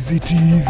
Ndizi TV.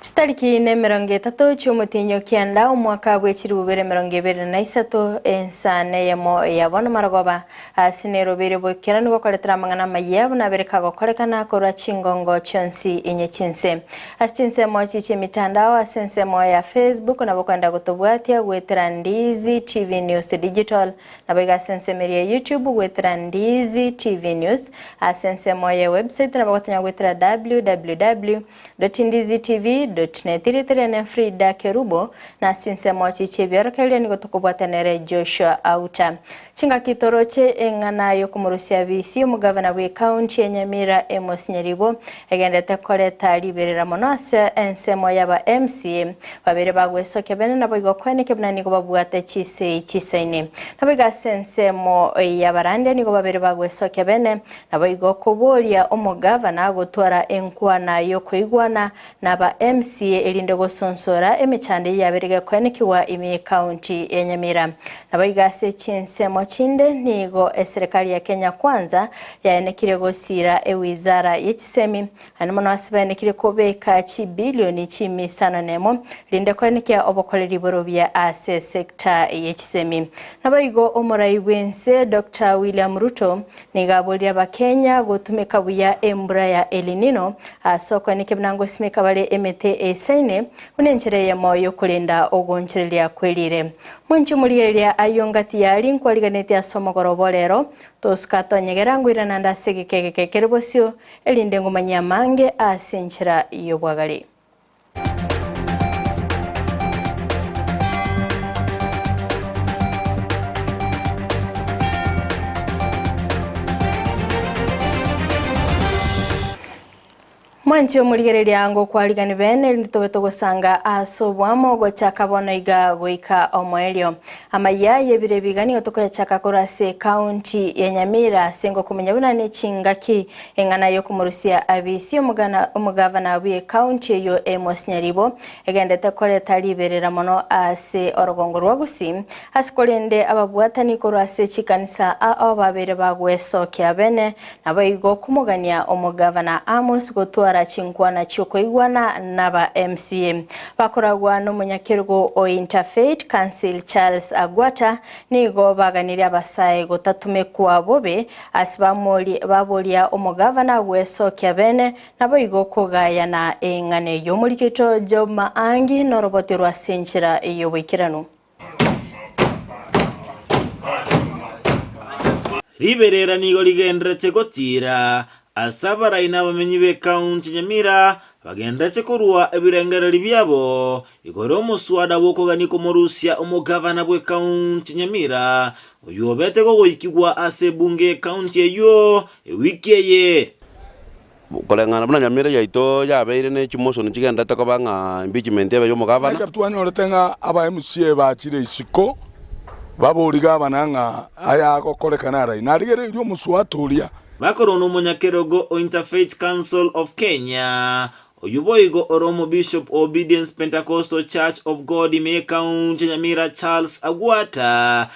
Chitariki nemerongo etato chi'omotienyi o kianda, omwaka bwe chilifu bibere emerongo ebere na isato, ensa neyemo ya bono marogoba, ase nerobeire boikeranu gokoretera amang'ana amayia buna abere kagokorekana korwa chingongo chionsi inye chi'ense. Ase chinsemo echi chi'emitandao ase ensemo ya Facebook nabo okoenda gotobwatia goetera Ndizi TV News Digital, Naboigo ase ensemo eria ya YouTube goetera Ndizi TV News, ase ensemo ye website nabo gotonya goetera www dot ndizi tv dot net. Erieta riane Frida Kerubo, na ase chinsemo echi chi'ebiorokererio nigo tokobwata nere Joshua Auta. Chingaki toroche eng'ana y'okomorusia bisi omogavana bw'ecounty ya Nyamira Amos Nyaribo egenderete koreta riberera mono ase ensemo y'aba MCA babere bagwesokia bene naboigo koeneke buna nigo babwate chisei chisaine. Naboigo ase ensemo y'abarandia nigo babere bagwesokia bene naboigo koboria omogavana gotwara enkwana y'okoigwana naba MCA erinde gosonsora emechando eyio yabere gekoenekigwa ime y'ecounty ya Nyamira. Naboigo ase chinsemo chinde nigo eserekari ya Kenya Kwanza yaenekire gosiira ewizara ye chisemi naende mono ase baenekire kobeka chibilioni chimisano nemo rinde koenekia obokoreri borobia ase esecta ye chisemi. Naboigo omorai bw'ense Doctor William Ruto Nigo aborire Abakenya gotumeka buya embura ya El Nino ase okoenekia buna ngosimeka bare emete eisaine buna enchera eyemo y'okorenda ogoonchoreria kwe riire. Mwanche omorigereria ayio ngati yari nkwariganetie ase omogoroba o rero, tosuka tonyegera ngoirana ande ase egeka egeke kere bosio, erinde ngomanyie amange ase enchera y'obwagare. Mwanche omorigereria ngokwarigani bene erinde tobe togosanga ase oboamo gochaka bono iga goika omoerio. Amayia y'ebiro ebiga nigo tokoyachaka korwa ase ekaunti ya Nyamira ase ngokomenya buna ne chingaki Eng'ana y'okomorusia Abisi omogana omogavana bw'ekaunti eyio Amos Nyaribo egendete koreta riberera mono ase orogongo rwa Gusii ase korende ababwatani korwa ase chikanisa ao babeire bagwesokia bene naboigo komogania omogavana Amos gotwara chinkwana chiokoigwana naba MCA bakoragwa nomonyakerogo o Interfaith Council Charles Agwata nigo baganirie abasae gotatumekwa bobe Ase baboria omogavana gwesokia bene, naboigo kogayana eng'ana eyio. Omorikito Job Maangi noroboti rwa ase enchera y'oboikeranu. Riberera nigo rigenderete gotiira ase abarai na abamenyi b'ekaunti Nyamira bagenderete korua ebirengererio biabo Igoro omoswada bw'okogania komorusia omogavana bw'ekaunti Nyamira, oyio obete gogoikigwa ase ebunge y'ekaunti eyio ewiki eye. Koreng'ana buna Nyamira yaito yabeire ne chimotion chigenderete koba ng'a impeachment ebe y'omogavana. Ekero twanyorete ng'a aba MCA bachire isiko, baborie gavana ng'a aya agokorekana arai. Narigereirie omoswata oria. Bakorwa nomonyakerogo o Interfaith Council of Kenya, Oyio boigo ore Omobishop o Obedience Pentecostal Church of God ime y'Ekaunti ya Nyamira Charles Agwata,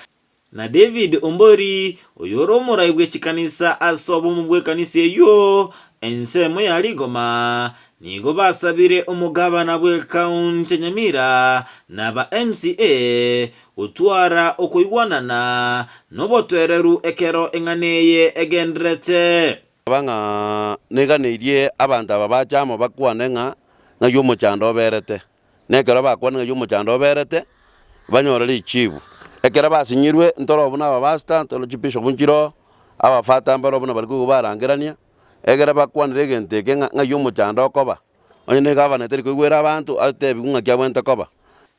na David Ombori oyo ore omorai bwe chikanisa ase obomo bw'ekanisa eyio ensemo ya Rigoma, nigo basabire omogabana bw'Ekaunti ya Nyamira na aba MCA gotwara okoigwanana nobotoereru ekero eng'ana eye egenderete. Aba ng'a neganeirie abanto aba bache amo bakwane ng'a ng'ai omochando oberete. Na ekero bakwane ng'ai omochando oberete, banyore richibu. Ekero basinyirwe, ntoro buna abapastor, ntoro chibishop nchiroo, abafata mbaro buna baria koigwa barangerania, ekero bakwanire egento eke ng'a ng'ai omochando okoba. Onye ne gavana etari koigwera abanto, atebiwe ng'aki abwenerete koba.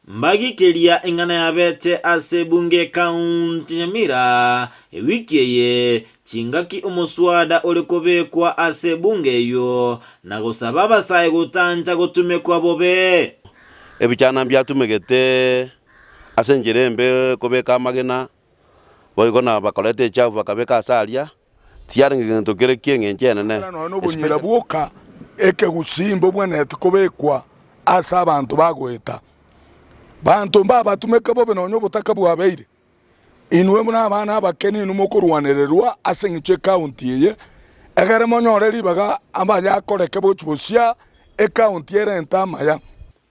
Mbagikeria eng'ana yabete ase ebunge y'Ekaunti Nyamira ewiki eye, chingaki omoswada ore kobekwa ase ebunge eyio na gosaba abasae gotancha gotumekwa bobe. Ebichana mbiatumegete ase enchera embe kobeka amagena, boigo na bakoreta echafu bakabeka ase aria. Tiarenge gento kere ki'engencho enene, Nonya nobonyira especially. bwoka ekegusii mbobwenereti kobekwa ase abanto bagoeta. Banto mbabatumeke bobe nonya obotaka bwabeire. Inwe buna abana abake ninwe mokorwanererwa ase eng'encho y'ecounty eye, egere monyore ribaga abayakoreke bochia bosia ecounty erente amaya.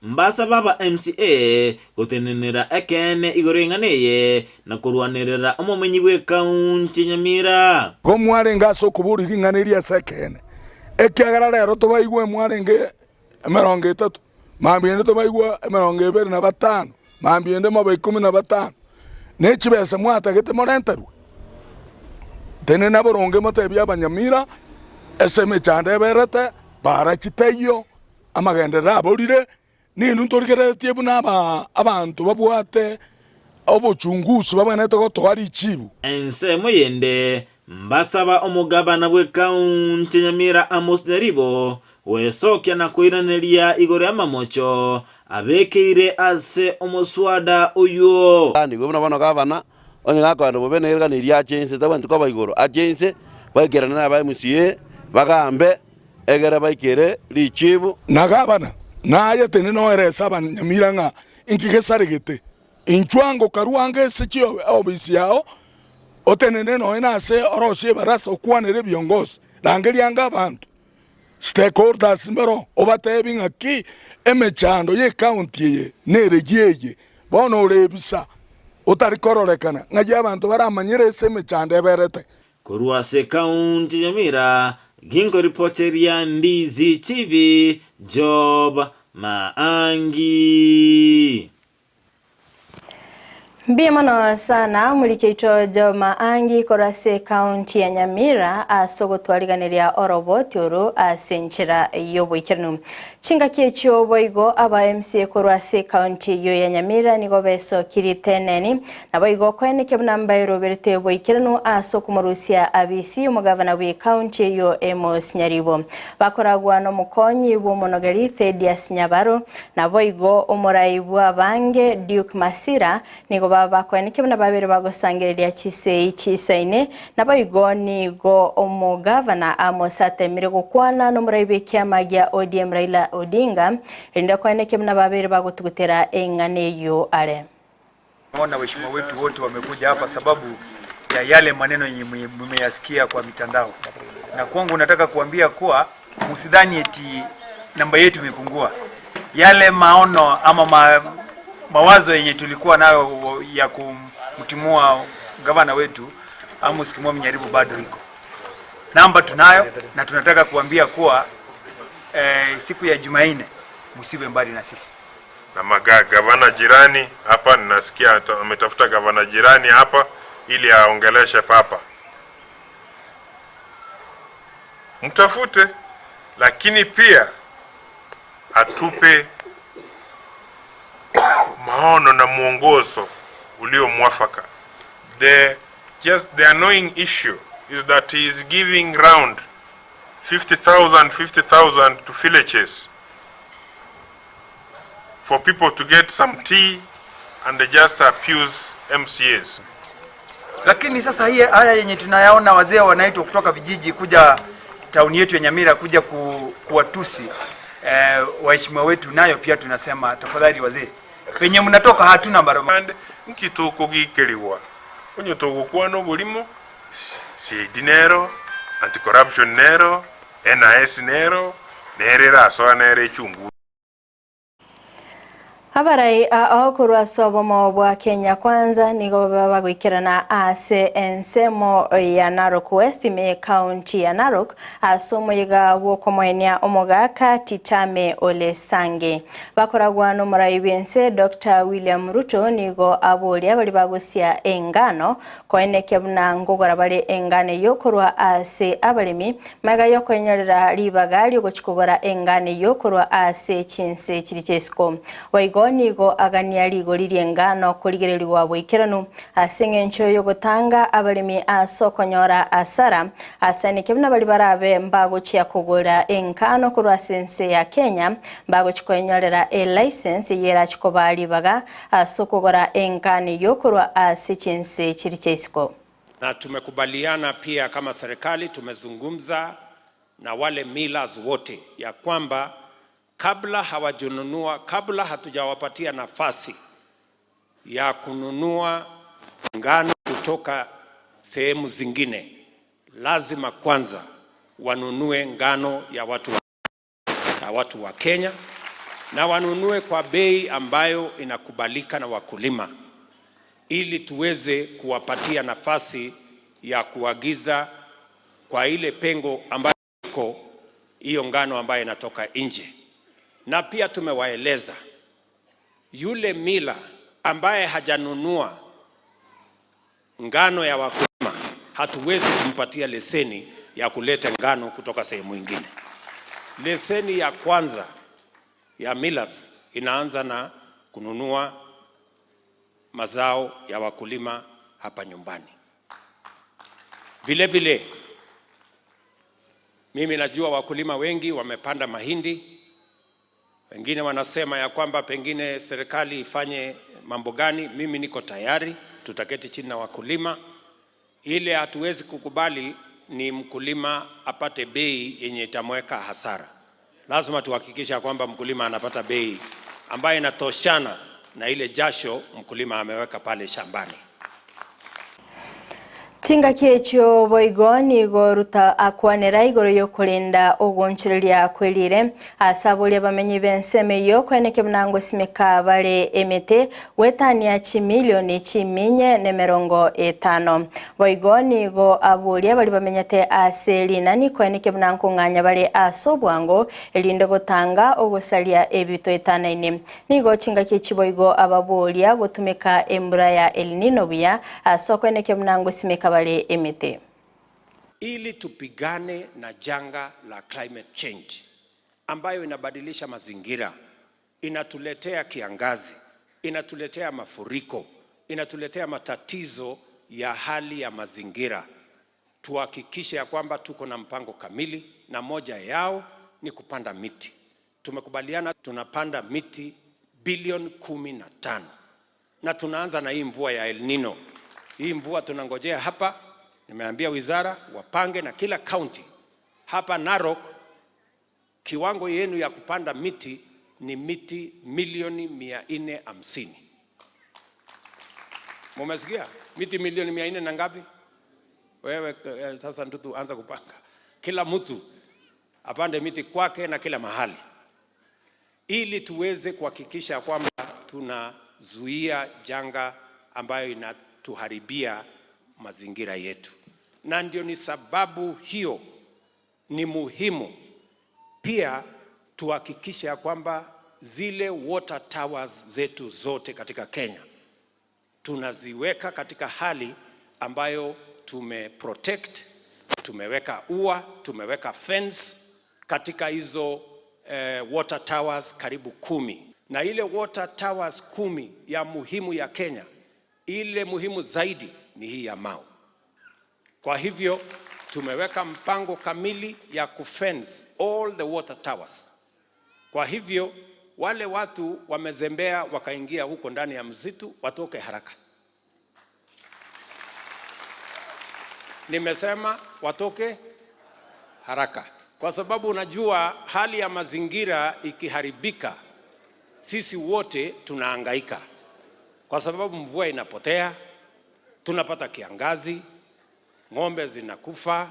Mbasaba aba MCA gotenenera ekeene igoro y'eng'ana eye na korwanerera omomenyi bw'ekaunti ya Nyamira. Igo mwarenge ase okoboria ring'ana eri ase ekeene, ekiagera rero tobaigwe mwarenge 30, mambia ende tobaigwe 25, mambia ende mobe 15, ne chibesa mwatagete morenterwe. Tenena boronge motebie abanyamira ase emechando eberete, bara chitaiyo. Amagenderero aborire, ninwe ntorigereretie buna abanto babwate obochungusi babwenerete gotoa richibu. Ensemo yende, mbasaba omogabana bw'ekaunti ya Nyamira Amos Nyaribo gwesokia na koiraneria igoro y'amamocho abekeire ase omoswada oyio. Nigo buna bono gavana, onye gakoenda bobe neregana eria ache inse, tabwenereti koba igoro, ache inse, baikerane na aba MCA, bagambe. Egere baikere richibu. Na gavana, na aye tenena oerese abanyamira ng'a inki gesaregete. Inchuo ango karue ange ase chiobisi yao, otenene nonya nase orosie ebarasa okwanere ebiongosi. Rangeria ange abanto, stakeholders, mbaro obatebi ng'aki emechando y'ecounty eye neregi eye. Bono ore ebisa otari kororekana ng'ai abanto baramanyere ase emechando eberete. Korwa ase ekaunti ya Nyamira, ginkoripoteria Ndizi TV, Job Maangi. Mbuya mono sana omorikeito Job Maangi korwa ase ekaunti ya Nyamira ase ogotwariganeria oroboti oro ase enchera y'oboikeranu. Chingaki echio boigo aba MCA korwa ase ekaunti eyio ya Nyamira nigo besokirie teneni Naboigo okoenekia buna mbaeroberete boikeranu ase okomorusia Abisi, omogavana bw'ecounty eyio Amos Nyaribo. Bakoragwa nomokonyi bw'omonogeri Thedius Nyabaro, naboigo omorai bw'abange Duke Masira, nigo baba bakoenekia buna babere bagosangereria chisei chisaine. Naboigo nigo omogavana Amos atemire gokwana nomorai bw'ekiama gia ODM Raila Odinga, erinde akoenekia buna babere bagotugutera eng'ana eyio are. Naona waheshimiwa wetu wote wamekuja hapa sababu ya yale maneno yenye mmeyasikia kwa mitandao, na kwangu nataka kuambia kuwa msidhani eti namba yetu imepungua. Yale maono ama ma, mawazo yenye tulikuwa nayo ya kumtimua gavana wetu Amos Kimwami Nyaribo bado iko namba tunayo, na tunataka kuambia kuwa eh, siku ya Jumanne msiwe mbali na sisi. Na magavana jirani hapa, ninasikia ametafuta gavana jirani hapa ili aongeleshe papa. Mtafute, lakini pia atupe maono na mwongozo ulio mwafaka. The just the annoying issue is that he is giving round 50,000 50,000 to villages for people to get some tea and they just abuse MCAs. Lakini sasa hii haya yenye tunayaona wazee wanaitwa kutoka vijiji kuja tauni yetu ya Nyamira kuja ku, kuwatusi eh, waheshimiwa wetu, nayo pia tunasema tafadhali wazee, penye mnatoka hatuna barabara. And nki tokogikeriwa onye togokwana oborimo CID nero anti corruption nero NIS nero nere erasoa nere echungu. Abarai ao korwa ase obomo bwa Kenya Kwanza nigo baba bagoikerana ase ensemo ya Narok West ime ekaunti ya Narok ase omoyega bw'okomoenia omogaka Titame Ole Sange. Bakoragwa nomorai bw'ense Doctor William Ruto nigo aboria baria bagosia engano koenekia buna nkogora bare engano eyio korwa ase abaremi Magega y'okoinyorera ribaga ri'ogochia kogora engano eyio korwa ase chinse chiria chi'isiko. Boigo nigo agania rigori ri'engano korigererigwa boikeranu, ase engencho y'ogotanga abaremi ase okonyora asara, aseneke buna baria barabe mbagochia kogora engano korwa ase ense ya Kenya, mbagochia koenyorera elicense eyio erachie kobaa ribaga ase okogora engano eyio korwa ase chinse chiria chi'isiko. Na tumekubaliana pia kama serikali, tumezungumza na wale millers wote ya kwamba kabla hawajanunua, kabla hatujawapatia nafasi ya kununua ngano kutoka sehemu zingine, lazima kwanza wanunue ngano ya watu wa, ya watu wa Kenya na wanunue kwa bei ambayo inakubalika na wakulima, ili tuweze kuwapatia nafasi ya kuagiza kwa ile pengo ambayo iko hiyo ngano ambayo inatoka nje. Na pia tumewaeleza yule mila ambaye hajanunua ngano ya wakulima, hatuwezi kumpatia leseni ya kuleta ngano kutoka sehemu ingine. Leseni ya kwanza ya millers inaanza na kununua mazao ya wakulima hapa nyumbani. Vile vile mimi najua wakulima wengi wamepanda mahindi, wengine wanasema ya kwamba pengine serikali ifanye mambo gani. Mimi niko tayari, tutaketi chini na wakulima. Ile hatuwezi kukubali ni mkulima apate bei yenye itamweka hasara. Lazima tuhakikisha kwamba mkulima anapata bei ambayo inatoshana na ile jasho mkulima ameweka pale shambani. Chingaki echio boigo nigo ruta akwanera igoro yokorenda ogonchereria kwerire ase bamenyi b'ensemo eyo kweneke buna simeka bare emete wetania chimilioni chiminye ne merongo etano boigo nigo aboria bari bamenyete ase rinani kweneke buna nkong'anya bare ase obwango erinde gotanga ogosaria ebito etanaine nigo chingaki echi boigo ababoria gotumeka embura ya El Nino buya ase okweneke buna ngosimeka bare emete ili tupigane na janga la climate change ambayo inabadilisha mazingira, inatuletea kiangazi, inatuletea mafuriko, inatuletea matatizo ya hali ya mazingira. Tuhakikishe ya kwamba tuko na mpango kamili, na moja yao ni kupanda miti. Tumekubaliana tunapanda miti bilioni 15 na tunaanza na hii mvua ya El Nino. Hii mvua tunangojea hapa, nimeambia wizara wapange na kila kaunti. Hapa Narok kiwango yenu ya kupanda miti ni miti milioni 450. Mumesikia? Miti milioni 400 na ngapi? Wewe sasa ndutu anza kupanga. Kila mtu apande miti kwake na kila mahali, ili tuweze kuhakikisha kwamba tunazuia janga ambayo inatuharibia mazingira yetu. Na ndio ni sababu hiyo ni muhimu pia tuhakikishe ya kwamba zile water towers zetu zote katika Kenya tunaziweka katika hali ambayo tume protect, tumeweka ua, tumeweka fence katika hizo water towers karibu 10. Na ile water towers 10 ya muhimu ya Kenya, ile muhimu zaidi ni hii ya Mau. Kwa hivyo tumeweka mpango kamili ya kufence all the water towers. Kwa hivyo wale watu wamezembea wakaingia huko ndani ya msitu watoke haraka. Nimesema watoke haraka kwa sababu unajua hali ya mazingira ikiharibika, sisi wote tunahangaika, kwa sababu mvua inapotea, tunapata kiangazi, ng'ombe zinakufa.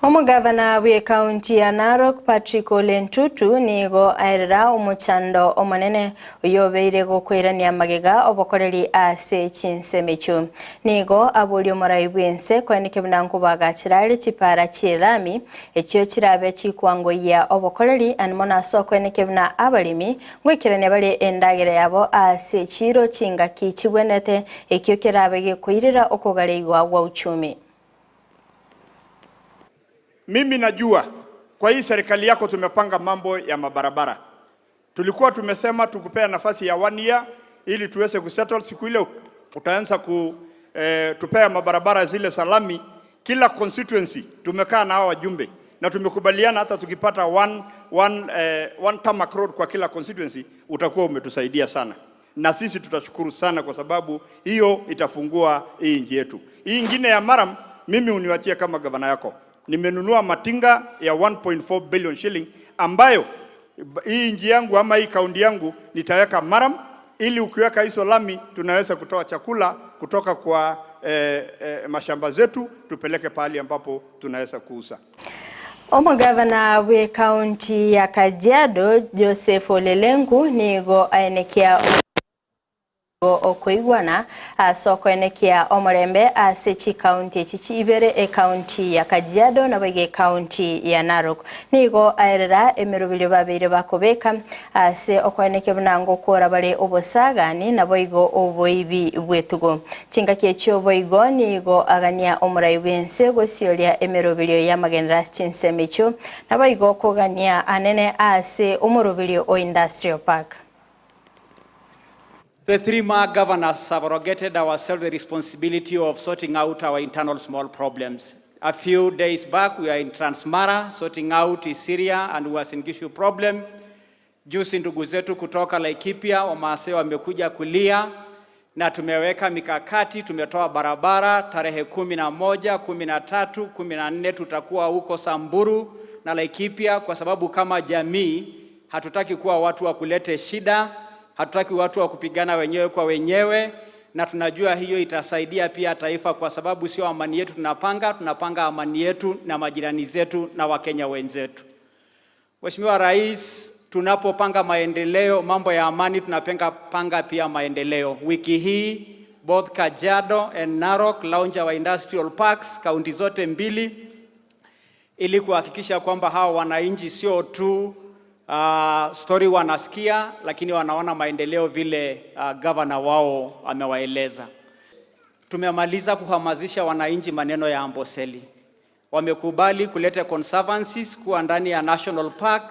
Omugavana bwe kaunti ya Narok Patrick Ole Ntutu nigo aerera omochando omonene oyobeire gokoirania magega obokoreri ase chinsemecho nigo aboria omorai bwense kweneke buna nkobagachirare chipara chirami echio chirabe chikwangoyia obokoreri animo ase okweneke buna abarimi ngoikerania bare endagera yabo ase chiro chingaki chibwenete ekio kerabe gekoirera okogareigwa gwa uchumi. Mimi najua kwa hii serikali yako tumepanga mambo ya mabarabara. Tulikuwa tumesema tukupea nafasi ya one year ili tuweze kusettle. Siku ile utaanza ku tupea mabarabara zile salami. Kila constituency tumekaa na hao wajumbe na tumekubaliana hata tukipata one tarmac road kwa kila constituency utakuwa umetusaidia sana. Na sisi tutashukuru sana kwa sababu hiyo itafungua hii nchi yetu. Hii ingine ya murram mimi uniwachie kama gavana yako. Nimenunua matinga ya 1.4 billion shilling ambayo hii nchi yangu ama hii kaunti yangu nitaweka murram ili ukiweka hizo lami tunaweza kutoa chakula kutoka kwa eh, eh, mashamba zetu tupeleke pahali ambapo tunaweza kuuza. Omogavana bwe kaunti ya Kajiado Joseph Ole Lenku nigo aenekia okoigwana ase okoenekia omorembe ase chikaunti echi chibere ekaunti ya Kajiado nabo iga ekaunti ya Narok. Nigo aerera emeroberio babeire bakobeka ase okoenekia buna ngokora bare obosagani nabo igo oboibi bwetugo. Chingaki echio boigo nigo agania omorai bwense gosioria emeroberio ya magenera ase chinsemo echio nabo igo kogania anene ase omoroberio o industrial park. The three Maa governors have arrogated ourselves the responsibility of sorting out our internal small problems. A few days back, we are in Transmara sorting out Isiria and Uasin Gishu problem. Juzi ndugu zetu kutoka Laikipia Wamaasai wamekuja kulia na tumeweka mikakati, tumetoa barabara tarehe 11, 13, 14 tutakuwa huko Samburu na Laikipia, kwa sababu kama jamii hatutaki kuwa watu wa kulete shida, hatutaki watu wa kupigana wenyewe kwa wenyewe, na tunajua hiyo itasaidia pia taifa, kwa sababu sio amani yetu tunapanga, tunapanga amani yetu na majirani zetu na Wakenya wenzetu. Mheshimiwa Rais, tunapopanga maendeleo, mambo ya amani, tunapanga panga pia maendeleo. Wiki hii both Kajiado and Narok launch our industrial parks kaunti zote mbili ili kuhakikisha kwamba hawa wananchi sio tu story wanasikia, lakini wanaona maendeleo vile governor wao amewaeleza. Tumemaliza kuhamasisha wananchi maneno ya Amboseli. Wamekubali kuleta conservancies kuwa ndani ya national park,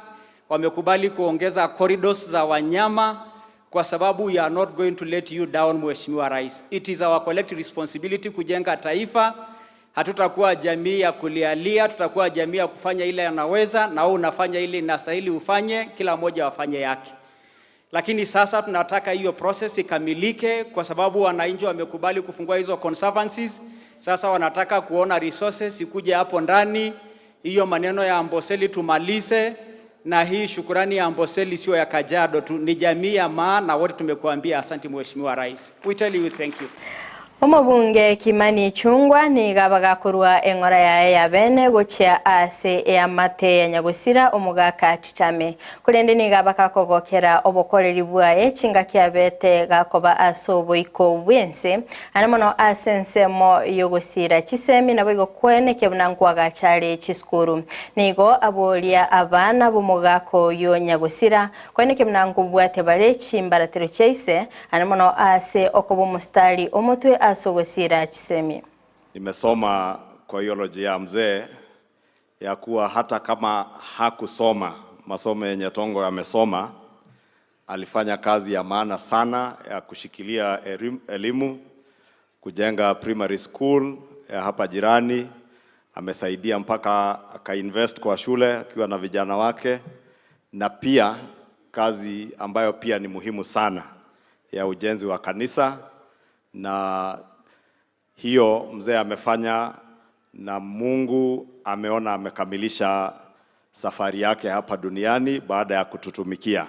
wamekubali kuongeza corridors za wanyama kwa sababu we are not going to let you down, Mheshimiwa Rais. It is our collective responsibility kujenga taifa. Hatutakuwa jamii ya kulialia, tutakuwa jamii ya kufanya ile anaweza, na wewe unafanya ile inastahili ufanye, kila mmoja afanye yake. Lakini sasa tunataka hiyo process ikamilike, kwa sababu wananchi wamekubali kufungua hizo conservancies. Sasa wanataka kuona resources ikuje hapo ndani, hiyo maneno ya Amboseli tumalize, na hii shukurani ya Amboseli sio ya Kajiado tu, ni jamii ya Maa, na wote tumekuambia asante Mheshimiwa Rais. We tell you thank you. Omobunge Kimani Ichung'wah niga bagakorwa eng'ora yaye ya bene gochia ase eamate ya Nyagosira omogaka Chitame korende niga bakakogokera obokoreri bwaye chingaki abete gakoba ase oboiko bwense ane mono ase ensemo yogosira chisemi nabo igo kwenekia buna nkwagachare chisukuru nigo aboria abana bomogaka oyo Nyagosira kwenekia buna nkobwate bare chimbaratero chiaise ane mono ase okoba omostari omotwe ase ogosira chisemi. Nimesoma kwa eulogy ya mzee ya kuwa hata kama hakusoma masomo yenye Tongo amesoma, alifanya kazi ya maana sana ya kushikilia elimu, kujenga primary school ya hapa jirani. Amesaidia mpaka akainvest kwa shule akiwa na vijana wake, na pia kazi ambayo pia ni muhimu sana ya ujenzi wa kanisa, na hiyo mzee amefanya na Mungu ameona amekamilisha safari yake hapa duniani baada ya kututumikia.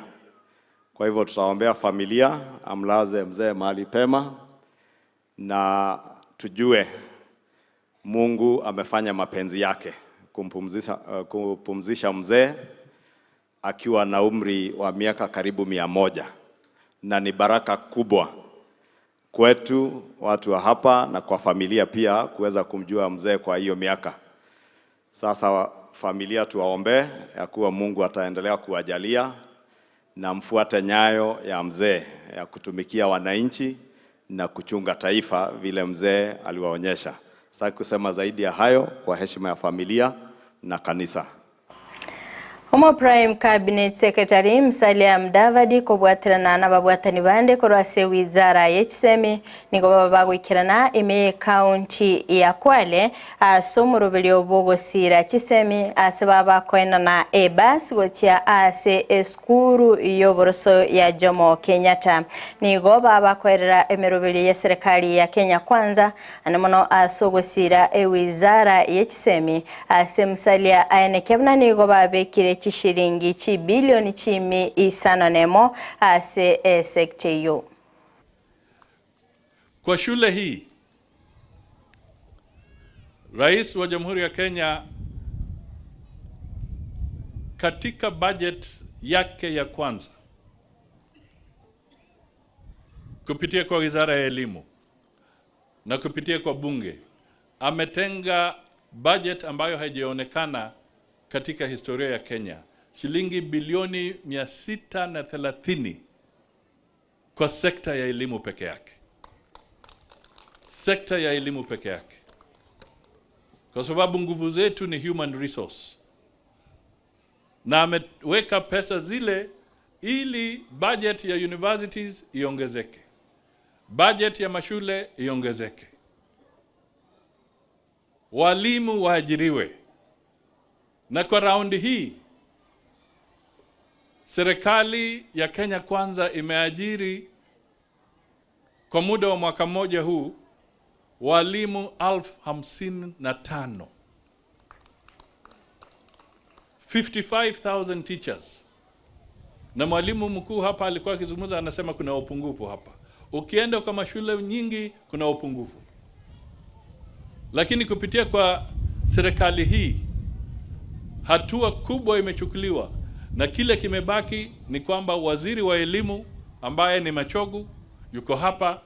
Kwa hivyo tutaombea familia, amlaze mzee mahali pema, na tujue Mungu amefanya mapenzi yake kumpumzisha mzee akiwa na umri wa miaka karibu 100, na ni baraka kubwa kwetu watu wa hapa na kwa familia pia kuweza kumjua mzee kwa hiyo miaka. Sasa familia tuwaombee ya kuwa Mungu ataendelea kuwajalia na mfuate nyayo ya mzee ya kutumikia wananchi na kuchunga taifa vile mzee aliwaonyesha. Sitaki kusema zaidi ya hayo kwa heshima ya familia na kanisa. Omo Prime Cabinet Secretary Musalia Mudavadi kobwaterana nababwatani bande korwa ase wizara ye chisemi nigo baba bagoikerana ime ye county ya Kwale ase omoroberio bw'ogosiira chisemi ase baba bakoenana ebus gochia ase esukuru y'oboroso ya Jomo Kenyatta. Nigo baba bakoerera emeroberio ye serikali ya Kenya Kwanza ande mono ase ogosiira ewizara ye chisemi ase Musalia aeneke buna nigo babekire chishiringi chibilioni chiimi isano nemo ase esecta eyio. Kwa shule hii Rais wa Jamhuri ya Kenya katika budget yake ya kwanza kupitia kwa Wizara ya Elimu na kupitia kwa Bunge ametenga budget ambayo haijaonekana katika historia ya Kenya, shilingi bilioni 630 kwa sekta ya elimu peke yake, sekta ya elimu peke yake, kwa sababu nguvu zetu ni human resource, na ameweka pesa zile ili budget ya universities iongezeke, budget ya mashule iongezeke, walimu waajiriwe. Na kwa raundi hii serikali ya Kenya Kwanza imeajiri kwa muda wa mwaka mmoja huu walimu 55,000 55,000 teachers. Na mwalimu mkuu hapa alikuwa akizungumza, anasema kuna upungufu hapa. Ukienda kwa mashule nyingi kuna upungufu, lakini kupitia kwa serikali hii hatua kubwa imechukuliwa, na kile kimebaki ni kwamba waziri wa elimu ambaye ni Machogu yuko hapa,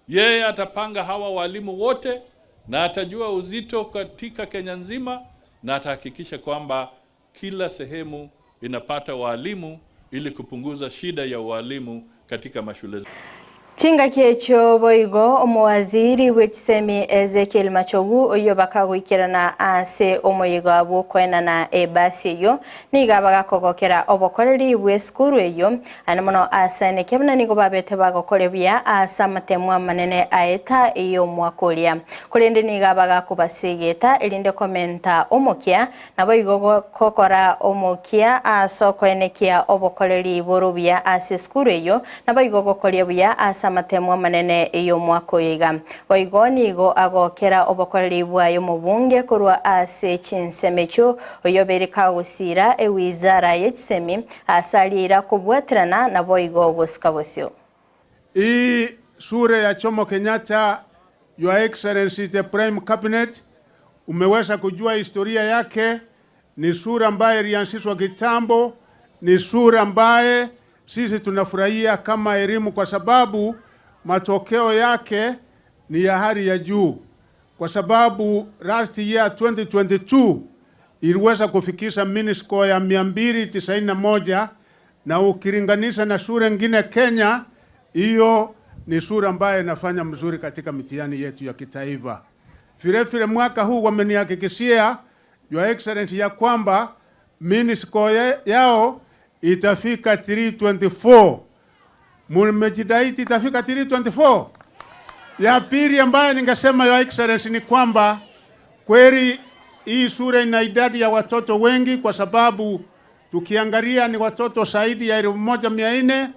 yeye atapanga hawa walimu wote na atajua uzito katika Kenya nzima, na atahakikisha kwamba kila sehemu inapata walimu ili kupunguza shida ya walimu katika mashule. Chingaki echio boigo omowaziri bw'echisemi Ezekiel Machogu oyo bakagoikerana ase omoyiga bw'okoenana ebasi eyo niga bagakogokera obokoreri bw'esukuru eyo ane mono ase buna nigo babete bagokore buya ase amatemu amanene aeta eyo omwaka oria korende niga bagakobasegeta erinde komenta omokia nabo igo gokora omokia ase okoenekia obokoreri boro buya ase esukuru eyo nabo igo gokoria buya ase amatemu amanene eyo omwaka oyo iga boigo nigo agokera obokoreri bwayo omobunge korwa ase chinsemo echio oyo bereka gosira ewizara y'echisemi ase arira kobwaterana nabo igo gosika bosio. Hii sura ya Jomo Kenyatta, Your Excellency the Prime Cabinet, umeweza kujua historia yake. Ni sura ambaye ilianzishwa kitambo, ni sura ambaye sisi tunafurahia kama elimu kwa sababu matokeo yake ni ya hali ya juu, kwa sababu last year 2022 iliweza kufikisha mean score ya 291 na ukilinganisha na shule ngine Kenya, hiyo ni shule ambayo inafanya mzuri katika mitihani yetu ya kitaifa. Vile vile mwaka huu wamenihakikishia Your Excellency ya kwamba mean score yao itafika 324. Mumejitahidi itafika 324. Ya pili ambayo ningesema Your Excellency ni kwamba kweli hii shule ina idadi ya watoto wengi, kwa sababu tukiangalia ni watoto zaidi ya 1400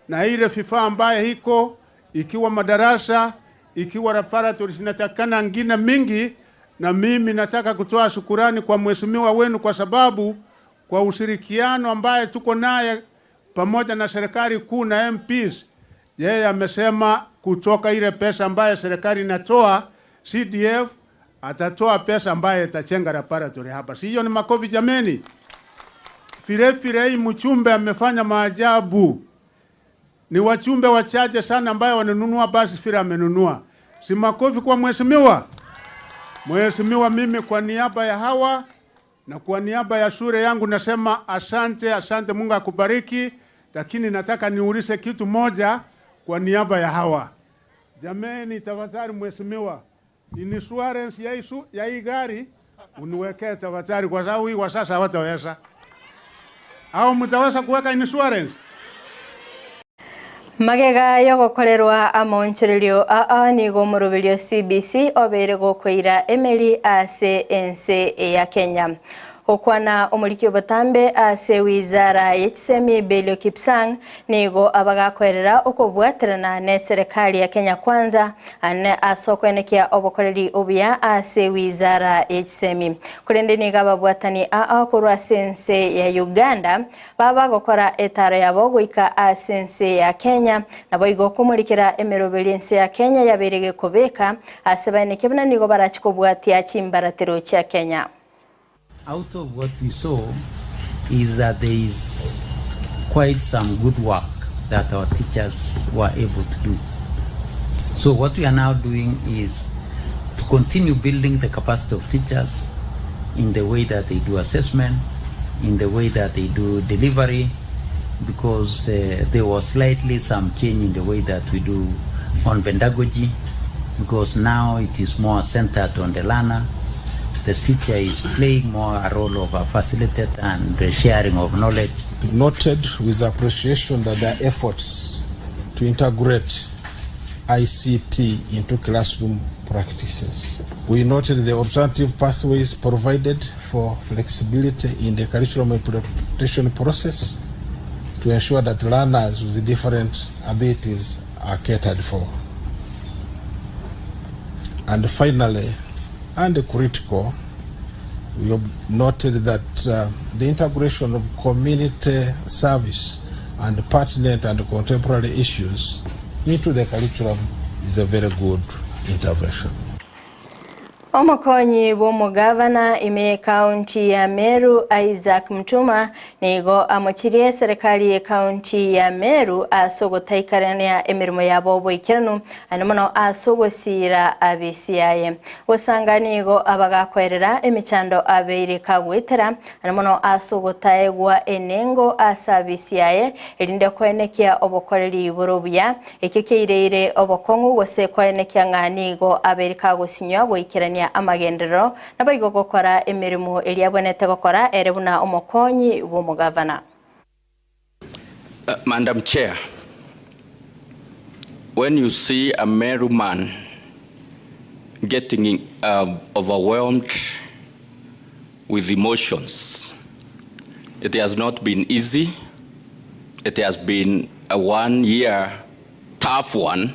na ile vifaa ambaye iko ikiwa madarasa ikiwa laboratory zinatakana ngine mingi, na mimi nataka kutoa shukurani kwa mheshimiwa wenu kwa sababu kwa ushirikiano ambaye tuko naye pamoja na serikali kuu na MPs, yeye amesema kutoka ile pesa ambaye serikali inatoa CDF atatoa pesa ambaye itachenga laboratory hapa. Si hiyo ni makofi jameni? Vile vile hii mchumbe amefanya maajabu. Ni wachumbe wachache sana ambayo wananunua basi vile amenunua. Si makofi kwa mheshimiwa? Mheshimiwa, mimi kwa niaba ya hawa na kwa niaba ya shule yangu nasema asante, asante, Mungu akubariki. Lakini nataka niulize kitu moja kwa niaba ya hawa. Jameni, tafadhali mheshimiwa, insurance ya isu, ya hii gari uniwekee tafadhali, kwa sababu hii kwa sasa hawataweza. Au mtaweza kuweka insurance? Magega yogokorerwa amaonchorerio aa nigo omoroberio CBC obeire gokoira emeri ase ense ya Kenya. Gokwana omoriki obotambe ase wizara ye chisemi Belio Kipsang nigo abagakoerera okobwaterana ne serikali ya Kenya Kwanza ane ase okoenekia obokoreri obuya ase wizara ye chisemi. Korende nigo ababwatani aa korwa ase ense ya Uganda babagokora etaro yabo goika ase ense ya Kenya naboigo komorikera emeroberi ense ya Kenya yabeire gekobeka ase baeneke buna nigo barachi kobwatia chimbaratero chia Kenya. Out of what we saw is that there is quite some good work that our teachers were able to do. So what we are now doing is to continue building the capacity of teachers in the way that they do assessment, in the way that they do delivery, because there was slightly some change in the way that we do on pedagogy, because now it is more centered on the learner. The teacher is playing more a role of a facilitator and the sharing of knowledge. Noted with appreciation that there are efforts to integrate ICT into classroom practices. We noted the alternative pathways provided for flexibility in the curriculum implementation process to ensure that learners with different abilities are catered for. And finally, and critical, we have noted that the integration of community service and pertinent and contemporary issues into the curriculum is a very good intervention. Omokonyi bw'omogavana ime ekaunti ya Meru Isaac Mutuma nigo amochirie serikali y'ekaunti ya Meru ase ogotaikarania emirimo yabo oboikeranu ane mono ase ogosira abisiaye. Gosanga nigo abagakoerera emechando abeire kagwetera ane mono ase ogotaegwa enengo ase abisiaye erinde koenekia obokoreri boro buya ekio keireire obokong'u gose koenekia ng'a nigo abeire kagosinywa goikerania amagenderero nabo gokora emirimo eria abwenerete gokora ere buna omokonyi bw'omogavana. Madam Chair, when you see a Meru man getting overwhelmed with emotions, it has not been easy. It has been a 1-year tough one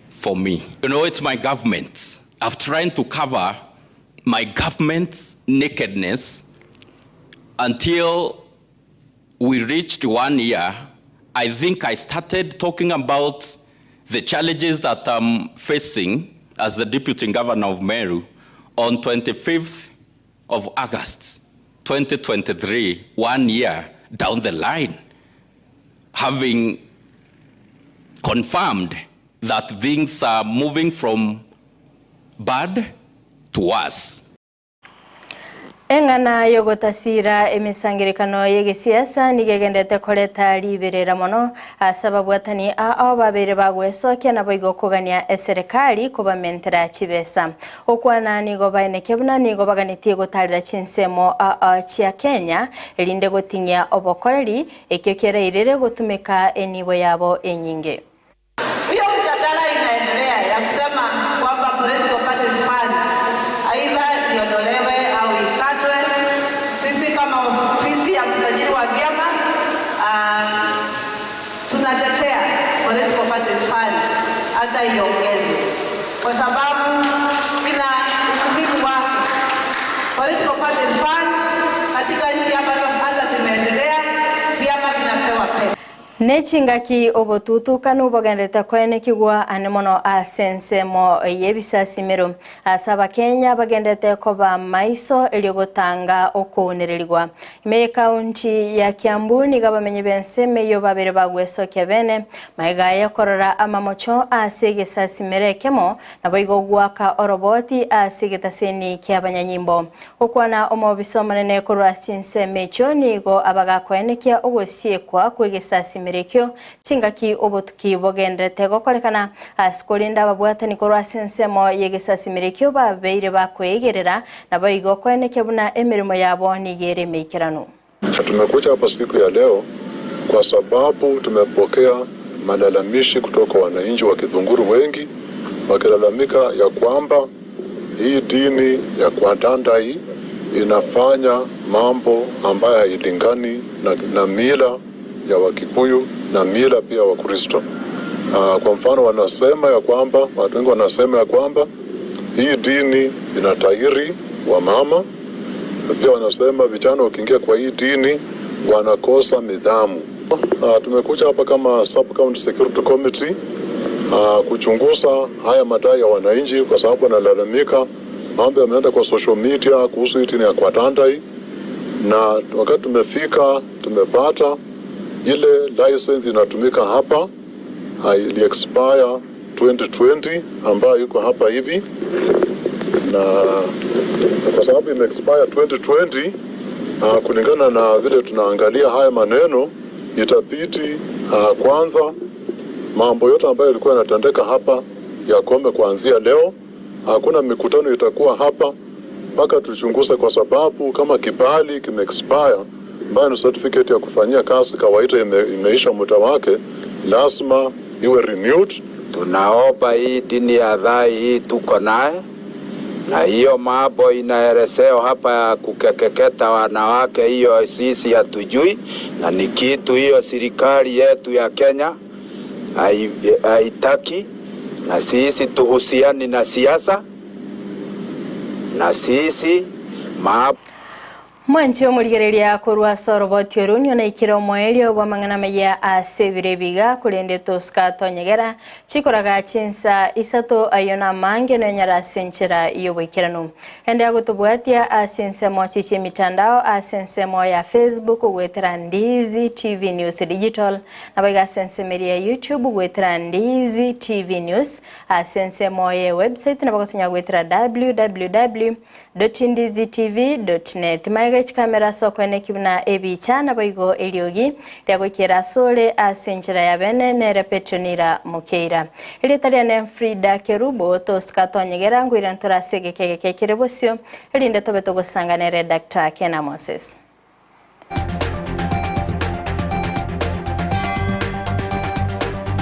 for me. It's my government. I've tried to cover my government's nakedness until we reached 1 year. I think I started talking about the challenges that I'm facing as the Deputy Governor of Meru on 25th of August, 2023, 1 year down the line, having confirmed that things are moving from bad to worse. Eng'ana yogotasira emisangerekano y'egesiasa nigegendete koreta riberera mono ase ababwatani ao babere bagwesokia nabo igo kogania eserikali kobamentera chibesa. Okwana nigo baeneke buna nigo baganetie gotarera chinsemo ao chia Kenya erinde goting'ia obokoreri ekio kerairere gotumeka enibo yabo enyinge. Hiyo mjadala inaendelea ya kusema kwamba political parties fund aidha iondolewe au ikatwe. Sisi kama ofisi ya msajili wa vyama, tunatetea political parties fund hata iongezwe kwa sababu ina umuhimu wake. Political parties fund katika nchi ambazo hata zimeendelea, vyama vinapewa pesa. Nechingaki obotutukanu bogendete koenekigwa ane mono ase ensemo y'ebisasimero ase abakenya bagendete koba maiso erio gotanga okwonererigwa. Ime ekaunti ya Kiambu nigo abamenyi b'ensemo eyo babere bagwesokia bene maiga yakorora amamocho ase egesasimero ekemo nabo igo gwaka oroboti ase egetaseni kia abanyanyimbo. Okwana omobisa omonene korwa ase ensemo echio nigo abagakoenekia ogosiekwa kw'egesasimero ekio chingaki obotuki bogendete gokorekana ase korinda ababwatani korwa ase ensemo y'egesasimero ekio babeire bakwegerera nabo igo koenekia buna emirimo yabo nigo ere emeikeranu. Tumekuja hapa siku ya leo kwa sababu tumepokea malalamishi kutoka wananchi wa Githunguri wengi wakilalamika ya kwamba hii dini ya Kwandandai inafanya mambo ambayo hailingani na, na mila ya Wakikuyu na mila pia Wakristo. Kwa mfano wanasema ya kwamba watu wengi wanasema ya kwamba hii dini inatahiri wamama pia wanasema vijana wakiingia kwa hii dini wanakosa nidhamu. Tumekuja hapa kama Sub County Security Committee kuchunguza haya madai ya wananchi, kwa sababu wanalalamika mambo yameenda kwa social media kuhusu hii dini ya Kwandandai, na wakati tumefika tumepata ile license inatumika hapa ili expire 2020 ambayo iko hapa hivi, na kwa sababu ime expire 2020 kulingana na vile tunaangalia haya maneno itabidi kwanza mambo yote ambayo yalikuwa yanatendeka hapa yakome kuanzia leo. Hakuna mikutano itakuwa hapa mpaka tuchunguze, kwa sababu kama kibali kime expire ambayo ni certificate ya kufanyia kazi kawaida ime, imeisha muda wake, lazima iwe renewed. Tunaomba hii dini ya dhai hii tuko naye, na hiyo mambo inaelezewa hapa ya kukekeketa wanawake, hiyo sisi hatujui, na ni kitu hiyo serikali yetu ya Kenya haitaki, na sisi tuhusiani na siasa, na sisi ma Mwanchi omorigereria korwa soroboti oru nionaikire omoerio bwa mang'ana maya ase ebiro ebiga korende tosika tonyegera chikoraga chinsa isato ayo na amange nonyara ase enchera yoboikeranu ende agotobwatia ase ensemo chichia emitandao ase ensemo ya Facebook ogwetera Ndizi TV News Digital nabo iga ase ensemo ya YouTube ogwetera Ndizi TV News ase ensemo ya website nabo gotonya gwetera www.ndizitv.net maega chikamera sokwene kibuna ebicha nabo igo eriogi riagoikera asore ase enchera ya bene nere Petronira Mukeira erieta riane Frida Kerubo tosika tonyegera ngwira ntorase egekegeke kere bosio erinde tobe togosanganere Dr. Kena Moses.